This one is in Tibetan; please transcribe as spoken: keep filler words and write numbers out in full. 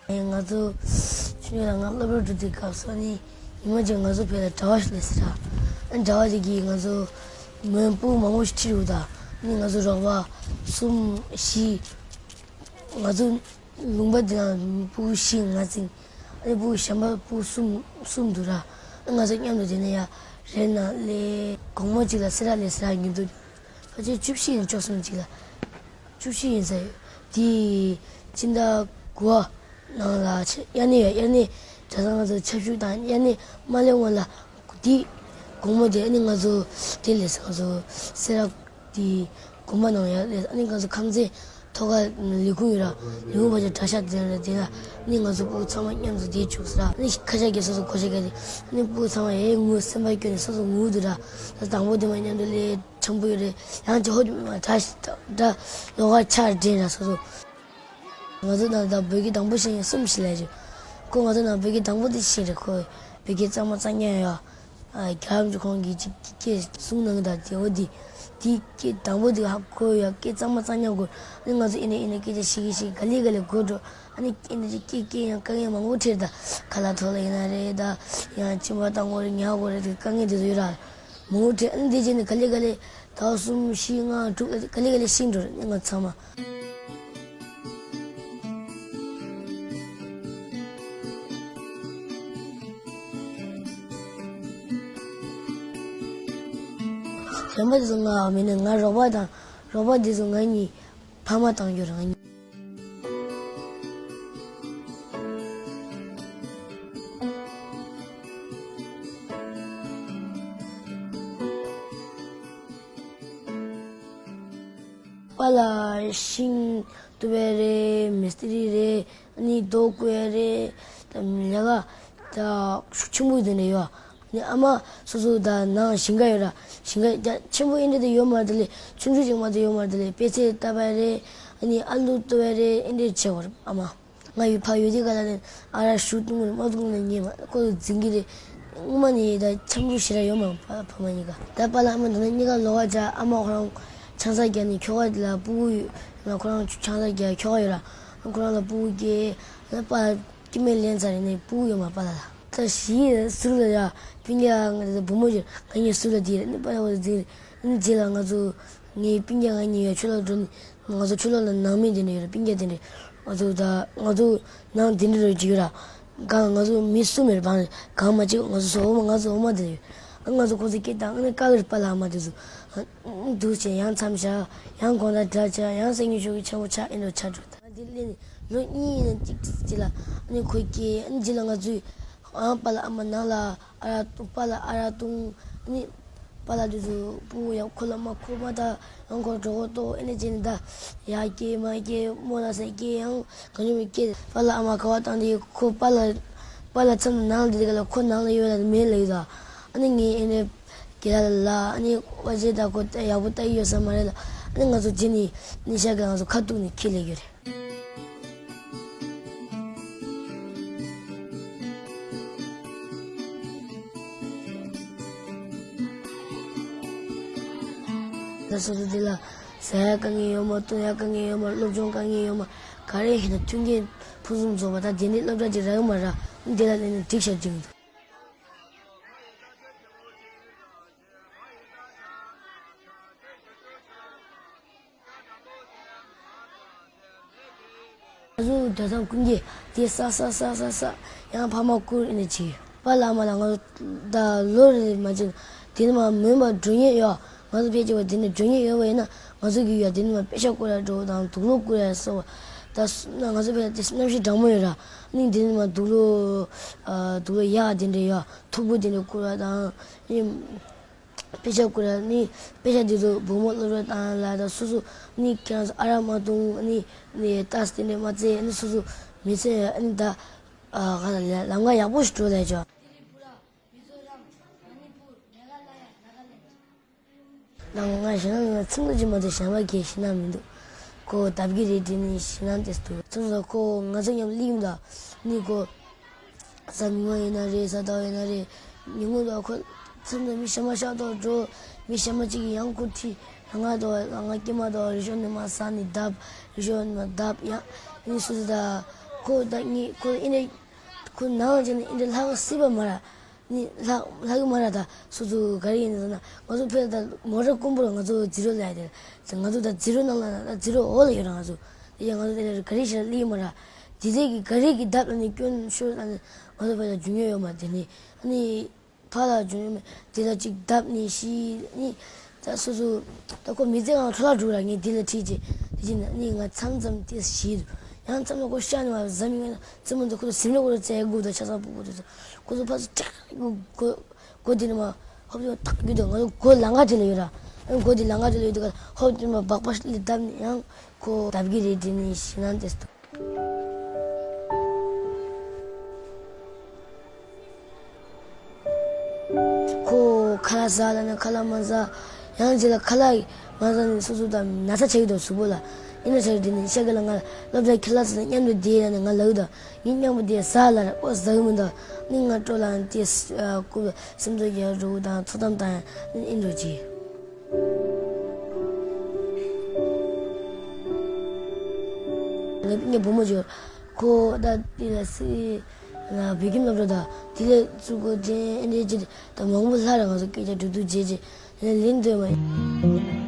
ང་ཚོ་ཆུང་ཆུང་ལ་ང་སློབ་གྲྭ་འགྲོ་དུས་སྐབས་སུ་ནི་ཉི་མ་གཅིག་ང་ཚོ་བོད་ལ་གྲྭ་པ་ཞིག་སླེབས་ཟེར་ར། ཨ་གྲྭ་པ་དེ་གིས་ང་ཚོ་མོན་སྤུ་གུ་མང་པོ་ཞིག་ཁྲིད་འདུག་ད་ནི་ང་ཚོ་རོགས་པ་གསུམ་བཞི། ང་ཚོ་ལུང་པ་འདི་ན་སྤུ་གུ་བཞི་ང་ཚང་། ཨ་ནི་སྤུ་གུ་གཞན་པ་སྤུ་གུ་གསུམ་གསུམ་འདུག་ར། ཨ་ང་ཚོ་མཉམ་དུ་དེ་ནས་ཡར་རེད་ན་སླེབས། དགོང་མོ་གཅིག་ལ་སེ་ར་ལ་སེ་ར་ཉིན་དུ་ཕལ་ཆེར་བཅུ་བཞི་ཡིན་ཆོག་གསུམ་གཅིག་ལ། བཅུ་བཞི་ཡིན་ས་ཡོད། དེ་སྤྱི་ཟླ་དགུ་པ་ནང་ལ་ཆ་དབྱར་གནས་ཡོད། དབྱར་གནས་གྲྭ་ཚང་ང་ཚོ་ཆབ་ཞུགས་དང་དབྱར་གནས་མ་སླེབས་སྔོན་ལ་དེ་དགོང་མོ་དེ་ཨ་ནི་ང་ཚོ་དེ་ལས་ང་ཚོ་སེ་ར་དེ་དགོན་པ་ནང་ཡར་སླེབས། ཨ་ནི་ང་ཚོ་ཁམས་ཚན་ཐོག་ཁ་ལས་ཁུངས་ཡོད་ར། ལས་ཁུངས་བར་གྱི་གྲྭ་ཤག་དེ་ལ་དེ་ལ་ཨ་ནི་ང་ཚོ་སྤུ་གུ་ཚང་མ་མཉམ་དུ་བསྡད་བཅུག་ཟེར་ར། ཨ་ནི་ཁ་ཤགས་རྒྱག་སོ་སོ་སྒོར་ཤག་རྒྱག་དེ་ཨ་ནི་སྤུ་གུ་ཚང་མ་ཡའི་ངུ་སེམས་པ་སྐྱོ་ནས་སོ་སོ་ངུ་འདུག་ར། ད་དང་པོ་དེ་མ་མཉམ་དུ་སླེབས། འཆམ་པོ་ཡོད་རེད། ཡང་ཅི་ཧོ་ཅི་མ་གྲྭ་ཞིག་གྲྭ་ལོགས་ཀ་ཆ་འདྲེན་ར་སོ་སོ། ང་ཚོ་ནང་ད་བོད་སྐད་དང་པོ་ཤེས་མཁན་གསུམ་ཞིག་སླེབས་བྱུང་། ཁོ་ང་ཚོ་ནང་བོད་སྐད་དང་པོ་དེ་ཤེས་རེད། ཁོ་བོད་སྐད་གཙང་མ་གཙང་རྐྱང་ཡོད། ཨ་རྒྱལ་བ་རིན་པོ་ཆེ་ཁོང་གིས་ཅིག་སྐད་གསུང་གནང་གི་ད་དེ་འོ་དེ་དེ་སྐད་དང་པོ་དེ་ཧ་གོ་ཡོད། སྐད་གཙང་མ་གཙང་རྐྱང་གོ། ཨ་ནི་ང་ཚོ་ཨེ་ནས་ཨེ་ནས་སྐད་ཆ་བཤད་གི་བཤད་གི་ག་ལེ་ག་ལེ་གོ་འགྲོ། ཨ་ནི་ཨེ་ནས་ཅིག་སྐད་སྐད་ཡང་དཀའ་ངལ་མང་པོ་འཕྲད། ད་ཁ་ལག་ཐོག་ལ་ཡིན་ན་རེད། ད་ཡང་གཅིན་པ་བཏང་དགོས་རེད། ཉལ་དགོས་རེད། དེ་དཀའ་ངལ་དེ་ཚོ་ཡོད་ར། མང་པོ་འཕྲད། ཨ་ནི་དེ་རྗེས་ནས་ག་ལེ་ག་ལེ་ཟླ་བ་གསུམ་བཞི་ལྔ་དྲུག་ལ་ག་ལེ་ག་ལེ་ཤེས་འགྲོ་རེད། ང་ཚང་མ། གཞན་པ་དེ་ཚོ་ང་མིན་ན་ང་རོགས་པ་དང་། རོགས་པ་དེ་ཚོ་ང་གཉིས་ཕ་མ་དང་ཡོད་ར། ང་གཉིས། པཱ་ལགས་ཤིང་གཏུབ་པ་རེད། མི་སི་ཏི་རི་རེད། ཨ་ནི་རྡོ་བརྐོ་ཡ་རེད། ད་ལས་ཀ་ད་ཤུགས་ཆེན་པོ་དེ་འདྲ་ཡོད། ཨ་ནི་ཨ་མ་སོ་སོ་ད་ནང་ཞིང་ཁ་ཡོད་ར། ཞིང་ཁ་རྒྱ་ཆེན་པོ་ཨེ་འདྲ་དེ་ཡོད་མ་རེད། དེ་ལས་ཆུང་ཆུང་ཅིག་མ་གཏོགས་ཡོད་མ་རེད། དེ་ལས་པད་ཚལ་བཏབ་པ་རེད། ཨ་ནི་ཨ་ལུ་གཏུབ་པ་རེད། ཨེ་འདྲ་བྱེད་པ་རེད་ཨ་མ། ང་ཡོད་ཕ་ཡོད་དུས་ག་ལ་ནས་ཨ་རག་ཞུ་བཏུང་གི་རེད། མ་བཏུང་ན་ཉེས་མ་ཁོ་ཚོ་འཛིན་གི་རེད། སྔོན་མ་ནས་ད་འཆམ་པོ་ཞེ་དྲག་ཡོད་མ་རེད། ཕ་ཕ་མ་གཉིས་ཀ། ད་པཱ་ལགས་ཨ་མ་འདི་ན་གཉིས་ཀ་ལོགས་ཀ་བྱས། ཨ་མ་ཁོ་རང་ཆང་ས་བརྒྱབ་ནས་ཁྱོ་ག་ལ་སྤུ་གུ་ཡོད་ན། ཁོ་རང་ཆང་ས་བརྒྱབ། ཁྱོ་ག་ཡོད་ར། ཁོ་རང་ལ་སྤུ་གུ་སྐྱེས། ཨ་ནི་པཱ་ལགས་སྐྱེ་དམན་ལེན་ཚར་རེད། ནས་སྤུ་གུ་ཡོད་མ་རེད་པཱ་ལགས་ལ། ད་གཞིས་ཟུར་ལ་ཡ་སྤུན་ཀྱག་ང་ཚོ་བུ་མོ་ཡོད། ང་གཉིས་ཟུར་ལ་བསྡད་རེད། ཨ་ནི་པཱ་ལགས་ཁོ་ཚོ་འཛིན་རེད། ཨ་ནི་རྗེས་ལ་ང་ཚོ་ངའི་སྤུན་ཀྱག་ང་གཉིས་ཡ་ཆུ་ལོག་འགྲོ་ནས། ང་ཚོ་ཆུ་ལོག་ལ་ནང་མི་དེ་འདྲ་ཡོད་རེད། སྤུན་ཀྱག་དེ་འདྲ། ང་ཚོ་ད་ང་ཚོ་ནང་དེ་འདྲ་རེད་ཅིག་ཡོད་ར། གང་ང་ཚོ་མི་གསུམ་ཡོད་རེད། བང་གང་མ་གཅིག་ང་ཚོ་སོ་འོག་མ། ང་ཚོ་འོག་མ་དེ་ཡོད། ཨ་ང་ཚོ་ཁོ་ཚོ་སྐད་བཏང་། ཨ་ནི་དཀའ་གི་རེད། པཱ་ལགས་ཨ་མ་དེ་ཚོ་འདུག་བྱས་ཡང་མཚམས་བཞག་ཡང་དགོང་དག་འདྲ་བྱས། ཡང་སང་ཉིན་ཞོགས་ཀྱི་ཆེན་པོ་ཆགས། ཨེ་འདྲ་ཆགས་འགྲོ། ད་འདི་སླེབས་ནས་ལོ་གཉིས་ཡིན་ན་གཅིག་གཅིག་ལ་ཨ་ནི་ཁོ་སྐྱེས། ཨ་ནི་རྗེས་ལ་ང་ཚོས་ཨང་པཱ་ལགས་ཨ་མ་ནང་ལ་ཨ་རག་བཏུང་། པཱ་ལགས་ཨ་རག་བཏུང་། ཨ་ནི་པཱ་ལགས་དེ་ཚོ་སྤུ་གུ་ཡག་ཁོ་ལ་མ་ཁོ་མ་ད་ཡང་ཁོ་གྲོད་ཁོག་ལྟོགས། ཨེ་ནས་བྱས་ནས་ད་ཡར་སྐྱེལ་མར་སྐྱེལ་རྨོ་ལགས་སར་སྐྱེལ་ཡང་གང་བྱུང་མི་སྐྱེལ། པཱ་ལགས་ཨ་མ་ག་པར་བཏང་དེ་ཁོ་པཱ་ལགས་པཱ་ལགས་མཚམས་ནང་ལ་བསྡད་དེ་ག་ལ་ཁོ་ནང་ལ་ཡོད་ལ་མེད་ལ་ཡོད་ད། ཨ་ནི་ངས་ཨེ་ནས་དགེ་ལགས་ལ་ཨ་ནི་པཱ་ལགས་ད་ཁོ་ཡག་པོ་ལྟ་ཡི་ཡོད་ས་མ་རེད་ལ། ཨ་ནི་ང་ཚོ་རྗེས་ནས་ནི་ཤ་ག་ང་ཚོ་ཁ་གཏུགས་ནས་ཁྱེར་ལས་ཡོད་རེད། ད་སོ་སོ་དེ་ལ་ཟ་ཡ་དཀའ་ངལ་ཡོད་མ། བཏུང་ཡ་དཀའ་ངལ་ཡོད་མ། སློབ་སྦྱོང་དཀའ་ངལ་ཡོད་མ། ག་རེ་ཡིན་ན་མཐུན་རྐྱེན་ཕུན་སུམ་ཚོགས་པ། ད་དེ་འདྲའི་སློབ་གྲྭ་ཅིག་རག་གི་མ་རེད། དེ་ལ་སླེབས་ནས་འགྲིག་ཤག་འགྲིག་འདུག་ང་ཚོ་གྲྭ་ཚང་ཀུན་གྱིས་དེ་ས་ས་ས་ས་ས་ཡང་ཕ་མ་བཀུར་ཨེ་ནས་བྱེད། པཱ་ལགས་ཨ་མ་ལགས་ང་ཚོ་ད་ལོ་རེ་མ་གཅིག་དེ་ནས་མ་མོན་པ་འགྲོ་མཁན་ཡོད། ང་ཚོ་ཕལ་ཆེ་བ་དེ་ནས་འགྲོ་མཁན་ཡོད་པ་ཡིན་ན། ང་ཚོ་གི་ཡོད་དེ་ནས་མ་པེ་ཤག་བསྐུར་ཡ་འགྲོ་དང་། དུག་ལོག་བསྐུར་ཡ་སོགས་པ། ད་ང་ཚོ་ཕལ་ཆེར་གནམ་གཤིས་གྲང་མོ་ཡོད་ར། ནི་དེ་ནས་མ་དུག་ལོག་ཨ་དུག་ལོག་ཡག་དེ་འདྲ་ཡོད། མཐུག་པོ་དེ་འདྲ་བསྐུར་བ་དང་། ནི་པེ་ཤག་བསྐུར་ཡ། ནི་པེ་ཤག་དེ་ཚོ་བུ་མོ་སློབ་གྲྭ་བཏང་ལ་ད་སོ་སོ་ནི་ཁྱེད་རང་ཚོ་ཨ་རག་མ་བཏུང་། ནི་ནི་ཏོག་ཙམ་དེ་འདྲ་མ་བཙལ། ནི་སོ་སོ་མི་ཚེ་ནི་ད་ཨ་ག་ལ་ལམ་ཁ་ཡག་པོ་ཞིག་འགྲོ་ལས་ཆོག་ད་ང་ཞེད་སྣང་ཡོད་ན་ཚིག་ངོ་གཅིག་མ་གཏོགས་གཞན་པ་གའི་ཞེད་སྣང་མི་འདུག་ཁོ་ལྡབ་ཀྱི་རེད་དྲན་ནས་ཞེད་སྣང་དེ་འདུག་ཚོད་ཚོད་ཁོ་ང་ཚོ་མཉམ་སླེབས་ཡོང་ད་ནི་ཁོ་གཟའ་མིག་དམར་ཡིན་ན་རེད། གཟའ་ཟླ་བ་ཡིན་ན་རེད། ཉིན་གུང་དུ་ཁོ་མཚམས་དུ་མི་གཞན་པ་ཤག་ཐོག་འགྲོ། མི་གཞན་པ་གཅིག་གིས་ཡང་ཁོ་ཁྲིད། ང་དང་ང་སྐྱེས་མ་དང་རི་ཤོ་ནས་མར་ཟགས་ནས་བརྡབས། རི་ཤོ་ནས་མར་བརྡབས། ཡང་ནི་སོ་སོ་ད། ཁོ་ད་ངས་ཁོ་ཨིན་དྲ་ཁོ་ནང་ལ་བྱས་ནས་ཨིན་དྲ་ལྷག་སྲིད་པ་མ་ར། ནི་ལྷག་ལྷག་གི་མ་ར། ད་སོ་སོ་ག་རེ་ཡིན་ཟེར་ན། ང་ཚོ་ཕེ་ད་མོ་ཊ་ཀུན་པོ་ལ་ང་ཚོ་ཛི་རོ་ལབ་ཡ་དེ་ང་ཚོ་ད་ཛི་རོ་ནང་ལ་ད་ཛི་རོ་འོག་ལ་ཡོད་ར། ང་ཚོ་དེ་ཡང་ང་ཚོ་དེ་ལ་ག་རེ་ཞིག་ལ་སླེབས་མ་ར། དེ་དེ་གི་ག་རེ་གི་ལྡབ་ལ་ནི་སྐྱོན་ཤོར་ལ་ནི་ང་ཚོ་ཕེ་ད་རྒྱུ་ཉོ་ཡོད་མ། དེ་ནི་ཨ་ནི། ཕར་ལ་བྱུང་ཡོད་མེད་དེ་ལ་ཅིག་བརྡབ་ནས་ཤི་ནི། ད་སོ་སོ་ད་ཁོ་མི་ཚེ་གང་འཕྲོ་བརླག་འགྲོ་ར། ངས་དེ་ལ་ཁྲིད་ཅིག་དེ་ཅིག་ནི་ང་མཚམས་མཚམས་དེ་ཤི་འདུག་ཡང་མཚམས་ལ་ཁོ་ཤ་ནི་བ་ཟ་མི་ངན་ན་རྩེད་མོ་འདི་ཁོ་ཚོ་སིམ་ལ་ཁོ་ཚོ་རྩེ་དགོས་འདུག་ཆ་ཚང་ཕུག་དགོས་འདུག་ཁོ་ཚོ་ཕར་ཚུར་ཀྲག་གོ་གོ་དེ་ནི་མ་ཧོབ་ཏེ་ཐག་རྒྱུ་འདུག་ང་ཚོ་སྒོ་ལང་ཀ་དེ་ལ་ཡོད་ར། ཨ་ནི་སྒོ་དེ་ལང་ཀ་དེ་ལ་ཡོད་འདུག་ག་ཧོབ་དེ་མ་སྦག་སྦག་ལ་བརྡབ་ནས་ཡང་ཁོ་བརྡབ་གི་རེད། དེ་ནི་ཤི་ན་དེ་སུ། ཁོ་ཁ་ལག་ཟ་ལབ་ན་ཁ་ལག་མ་ཟ། ཡང་རྗེས་ལ་ཁ་ལག་མ་ཟ་ནས་སོ་སོ་དང་ན་ཚ་ཆགས་ཀྱི་འདུག་གཟུགས་པོ་ལ། ཡིན་ན་ཆགས་དེ་ནས་ཤ་གི་ལ་ང་སློབ་གྲྭའི་ཁྱི་ལག་ཟ་ན་མཉམ་དུ་བསྡད་ལབ་ནས་ང་ལབ་ཀྱི་འདུག་ངས་མཉམ་པོ་བསྡད་ཟ་ལབ་ར། ཨོ་ཟ་གི་མི་འདུག་ནི་ང་སྤྲོ་ལ་དེ་སྐུ་སེམས་ཚོར་རྒྱག་རོགས་དང་ཚོགས་གཏམ་དང་ཨིན་འགྲོ་གི། ངའི་བུ་མོ་ཅིག་ཁོ་ད་དེ་ལ་སི་ལ་བོད་ཁྱིམ་སློབ་གྲྭ་དང་དེ་ལས་བཙུགས་གོ་དྲན་ཨེ་འདྲས་ཅིག་ད་མང་པོ་ལྷག་ར། ང་ཚོ་སྐད་ཆ་གྲུབ་གྲུབ་བྱས་རྗེས་ལན་ལན་འདོད་མ་ཡིན།